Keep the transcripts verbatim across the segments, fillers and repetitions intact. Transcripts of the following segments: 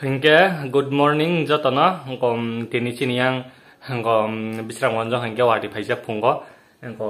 Hingke, good morning jotono. Hingko, um, tini chini yang, hingko, um, bisrang wanjong hingke wati phaijak phungo. Hingko,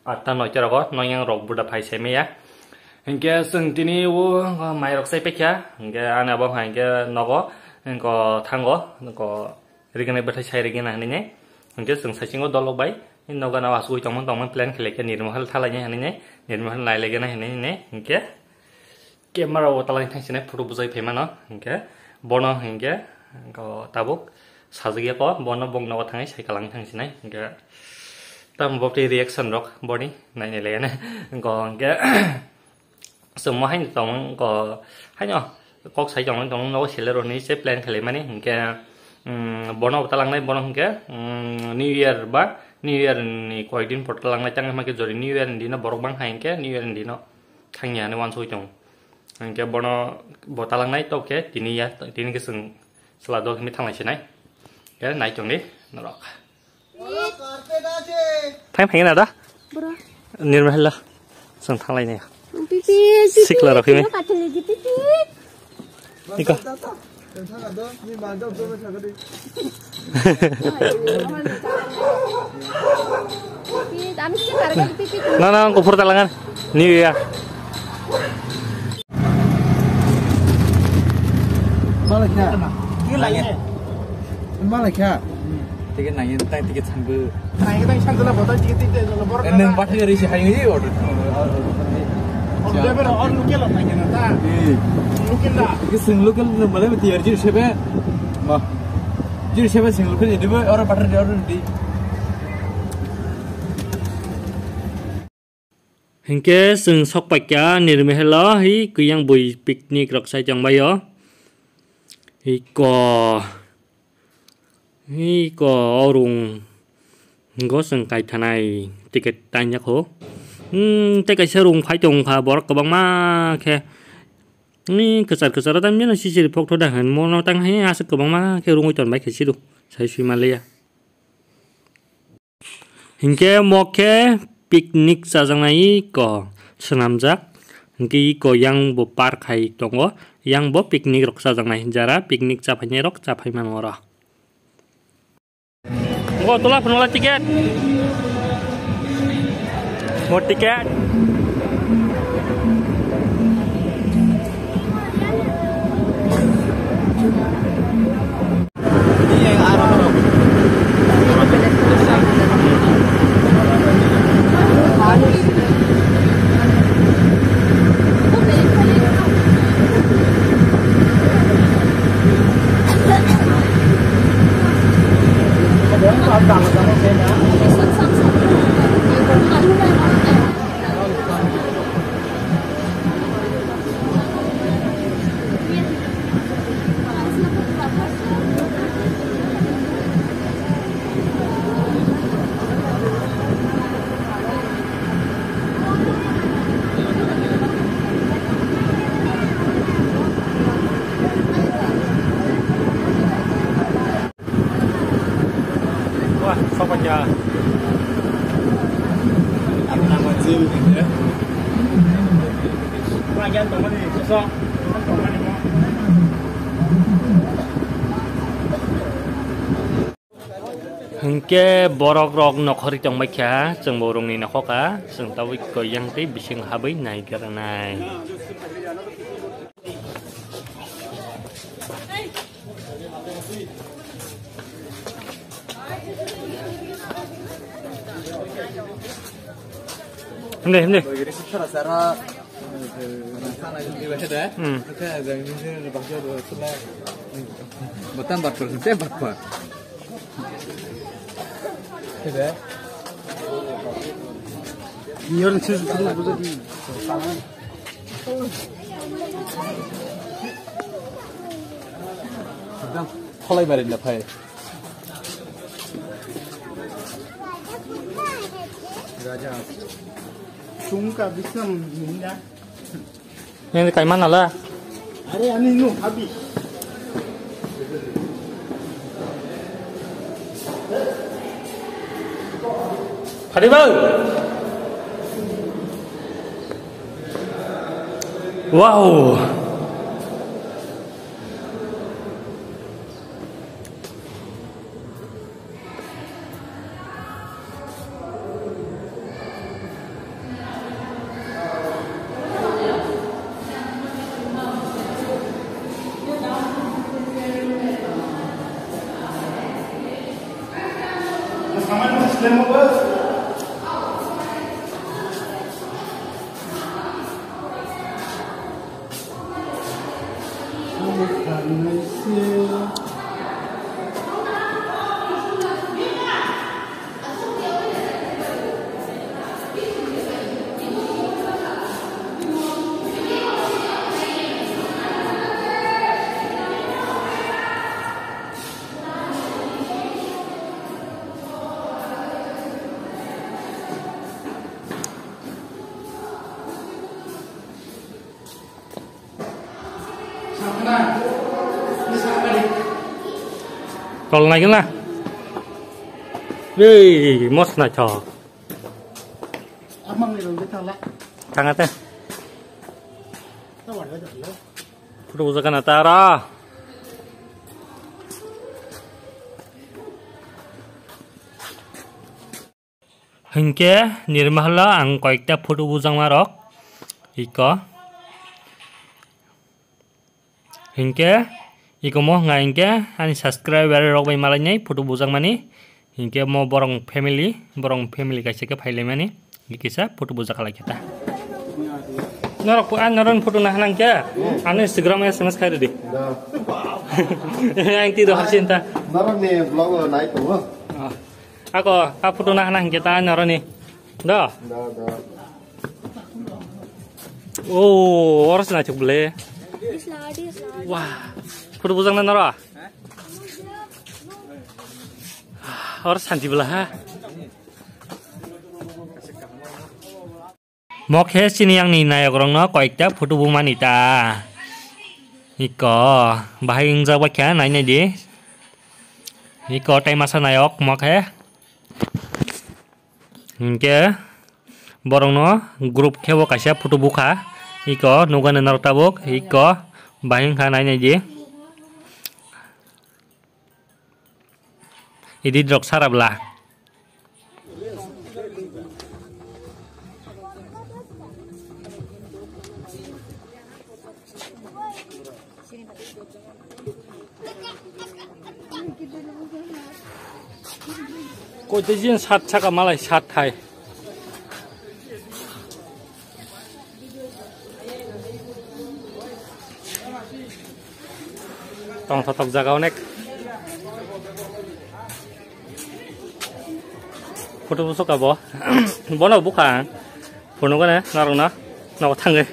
atta noita rogo, noyang rok buda phai sai maya. Hingke, chwng tini o, hingko, mai rok sai pekya. Hingke, ani abo hingke nogo, hingko, thango, hingko, rigini bwthai sai rigina hinui. Hingke, chwng saisingo dolok bai, nogo nao asugui tongmani, tongmani plan khlai khe nirmahal thalai hinui. Nirmahal nai lai gana hinui, hingke, Camera o talai thang sinai photo bujai phai mano, hingke bono hingke ko tabuk sajagya ko bono bong nogo thangwi sai kalang thang sinai, hingke tamo bo tei reaction rok boni nai nai lai gana. Hingko hingke chwngmo haino tongmani ko haino kok sai tongmani tongmani nogo sele roni se plan khlai mani, hingke, um, bono bo talang nai bono hingke, um, New Year ba New Year ni koi din por talang nai tang ma khe jori New Year ni dino borok bang hai hingke New Year ni dino thangya hinui uansugui tongo. Hingke bono bo talangnai tok khe tini ya, tini khe chwng chwla dol hinui thanglai sinai. Khe nai tongdi norok. Phai phai na da? Bro. Nirmahal da. Chwng thanglai nai. Pipi, pipi, Sikla rok hini. Pipi, pathar di, pipi. Iko. Pipi, kami sih harga pipi. Na, na, ang kufur talangan. Ni ya. Malakya. Malakya. Ticket nangin, tang ticket sanbu. Nangin, tang sanjala botai ticket, ticket, ticket, borok Neng nana. Pathai ri si hai ngi order. Order bero, or local nangin na ta. Local da. Ticket sing local no male tiar jir sebe. Ma. Jir sebe sing local ni debe, ora pathai di order di. Hingke chwng sok paikha Nirmehelo hi kuyang bui picnic rok sai tongbaio. Hiko, hiko o rung go chwng kaithanai ticket tainyak ho. Hmm, tei kaisa rung phai tongkha borok kwbangma khe. Ni kwchar kwcharo tamjano sisiri phokthoda hwn mono tang hai aswk kwbangma khe rungwi tonbai khe sido sai sui manliya. Hinkhe mo khe picnic chajaknai iko swnamjak. Hinkhe iko yang bo park hai tongo, yang bo picnic rok chajaknai, jara picnic chaphainai rok chaphai mano oro. Bo tola phunukla ticket. Bo ticket. Wah, sobat ya. Apa nama Jim? Bagian teman ini, sosok. Teman ini mau. Hingke borok rok nokhorwi tongbai kha, chwng bo rungni nokhoka, chwng tabuk koyang tei bising habwi naigra nai. Himde, himde. Hmm. Botan bat kor, sente bat kor. Yor ni sus sus sus. Kholai bari na phai. Raja. Chungka bisam hinda. Nini kaimana la? Are ani nu habi. Hari bang. Wow. Tol naikhe na. Ei, mos naithok. Amang ni rong tala. Thang ate. Tawar ga jalo. Photo bujak kana tara. Hinkhe nirmahla ang koikta photo bujakma rok iko. Hinkhe iko mo wngkha hinkhe ani subscriber rok bai malainai photo bujakmani. Hinkhe mo borok family, borok family kaisa khe phailaimani. Hinkhe kisa photo bujak khalai khe ta. Norok, ah, norok photo nahana hinkhe ani Instagram S M S khai rwdi. Da. Ang twi do harsin ta. Norok ni vlog o nai tongo. Ah. Ako, a photo nahana hinkhe ta noroni. Do? Da, da. Oh, oro se naithok bwle. Wah, photo bujakna noro? Oro santi bwla ha. Mokhe chini yangni nayokrokno koikta photo bumani ta. Iko, bahai wngjak baikha, nai nai di. Iko, tai masa nayok, mokhe. Hinkhe, borokno group khe bo kaisa photo bukha. Iko, nugani norok tabuk, iko, bahai wngkha, nai nai di. Edit rok sara bwla. Koi tei jin sat saka malai sat hai. Tongthotok jaga onek. Photo busuk abo. Bono bukha ang. Phunukgana norokno. Nogo thangwi.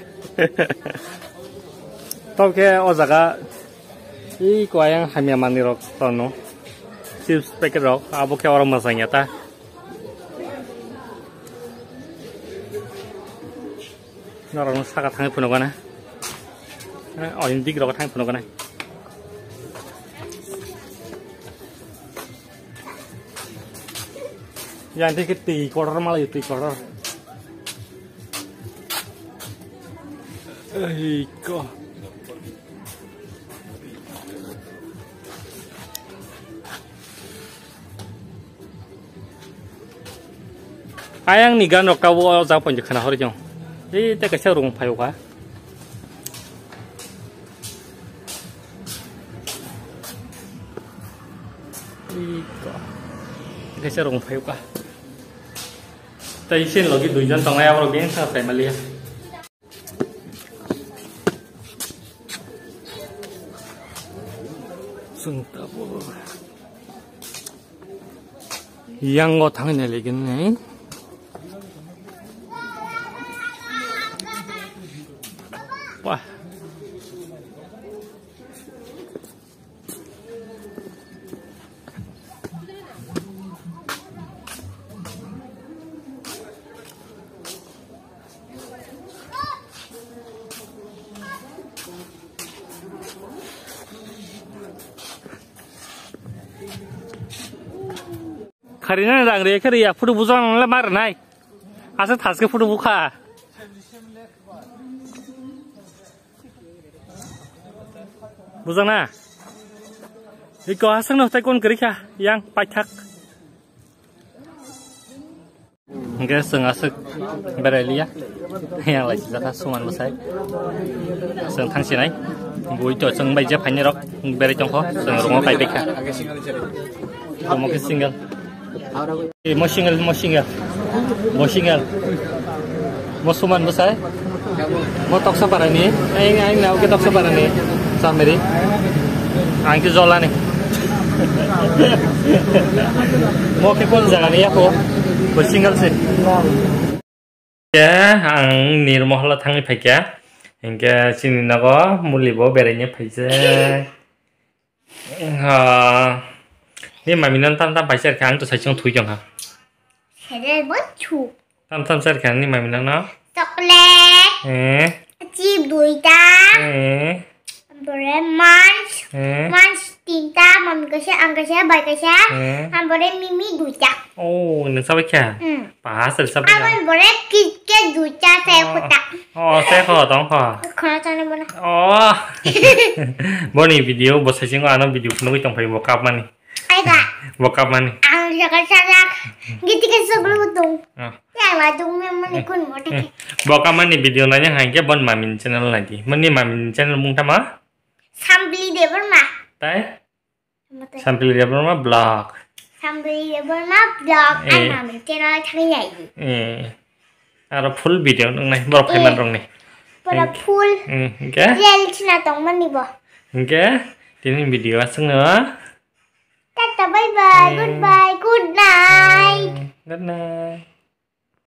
Tobokhe o jaga. Iko ayang hamya manwi rok tongo. Chips packet rok. Abo khe oro mwchangya ta. Norokno saka thangwi phunukgana. Eh, oini dik rok thangwi phunukgana. Yang twi khe twi kotor malai twi kotor. Ei ko. Ayang ni gan rok tabo o jaga pointi khna hori jong. Ei te kaisa rung phaio kha. Ei ko. Kaisa rung phaio kha. Tai sen logi duijon tongnai abo beng sa sai maliya. Chwng tabuk yango thangwi nailaigwni. Wah. Kharinani rang rwya khe rwya, photo bujak nang le ma rwnai. Aswk thaske photo bukha. Bujak na? Iko aswk no tai kon kwrwi kha, yang paithak. Hingke chwng aswk berai liya. Yang lai sijak kha suman bwsai. Chwng thang sinai. Bui to chwng bai je phaini rok berai tongkho. Chwng room o kai bai kha. Room o khe single. Eh, mo single, mo single. Mo single. Mo suman bwsai. Mo toksa parani. Ai, ai, nao ke toksa parani. Samiri. Ang ke jolani. Mo ke kon jagani ya ko. Bo single se. Ke ang Nirmohla thangwi phaikha. Hingke chini nogo muli bo beraina phaijak. Ha. Ni mami no tam tam paisa kha, ang to saichung thui jong ha. Sere bo chu. Tam tam sar kha ni mami no no. Chocolate. Eh. Chip duita. Eh. Bore munch. Eh. Munch tinta, mami kaisa, ang kaisa, bai kaisa. Eh. Ang bore mimi duita. Oh, nang sabai kha? Hmm. Pas el sabai kha. Ang bore KitKat duita, saya kota. Oh, saya kho, tong kho. Khona chana bona. Oh. Boni video, bo saichung ano video phunugwi tong phai bo kap mani. Ai da. Bo kap mani. Ang jaga sajak. Giti ke suglu tung. Ah. Yang la tung me mani kun mo de. Bo kap mani video nanya hangke bon mamin channel lagi. Mani mamin channel mung tama? Sampli Debbarma. Tai? Sampli Debbarma vlog. Sampli Debbarma vlog. Eh. Ang mamin channel thang yai. Eh. Aro full video nung nai borok phaiman rok ni. Pura full. Hmm, hingke? Real china tong mani bo. Hingke? Tini video aswk no. Tata, bye bye, hmm. Goodbye, good night. Hmm, good night.